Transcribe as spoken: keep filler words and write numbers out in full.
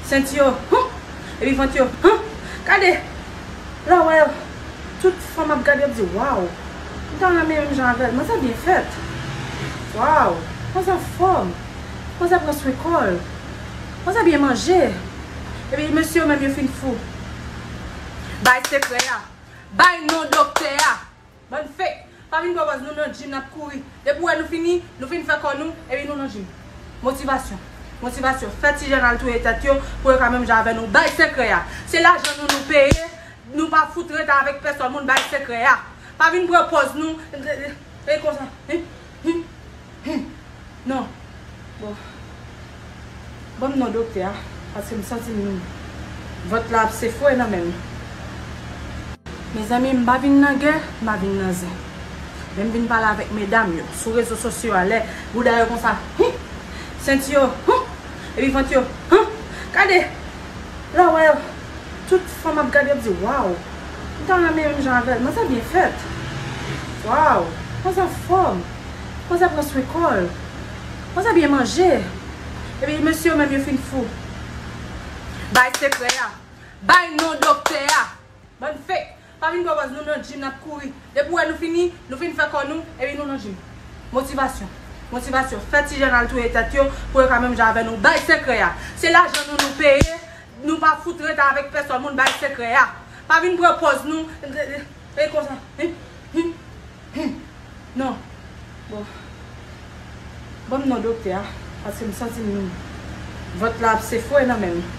Senti yo, huh? Epi vant yo, huh? Gade! Lè w wè tout fanm ap gade, yo ap di, waw! M ta renmen menm jan avè l. Manzè byen fèt. Waw! Manzè anfòm. Manzè pran swen kò l. Manzè byen manje. Epi mesye yo menm yo fin fou. Bay sekrè a. Bay non doktè a. Bann fake. Pa vin pran pòz nou nan gym n ap kouri. Depi w wè nou fini, nou fin fè kò nou, epi nou nan gym. Motivasyon. Motivasyon. Fè ti jèn al touye tèt yo pou yo ka menm jan avè nou. Bay sekrè a. Se lajan nou nou peye. Nou pa fout ret avèk pèsòn moun. Bay sekrè a. Pa vin pran pòz nou. E konsa. Hi, hi, hi. Non. Bon. Ban m non doktè a. Paske m santi m vant la ap sefwe nan men m. Mezanmi, m pa vin nan gè, m pa vin nan zen. Men m vin pale avèk medam yo sou rezo sosyo a, lè bouda yo konsa, hum, senti yo, hum, epi vant yo, hum. Gade! Lè w wè tout fanm ap gade, yo ap di, waw! M ta renmen menm jan avè l. Manzè byen fèt. Waw! Manzè anfòm. Manzè pran swen kò l. Manzè byen manje. Epi mesye yo menm yo fin fou. Bay sekrè a. Bay non doktè a. Bann fake. Pa vin pran pòz nou nan gym n ap kouri. Depi w wè nou fini, nou fin fè kò nou, epi nou nan gym. Motivasyon. Motivasyon. Fè ti jèn al touye tèt yo pou yo ka menm jan avè nou. Bay sekrè a. Se lajan nou nou peye. Nou pa fout ret avèk pèsòn moun. Bay sekrè a. Pa vin pran pòz nou. E konsa. Hi, hi, hi. Non. Bon. Ban m non doktè a. Paske m santi m vant la ap sefwe nan men m.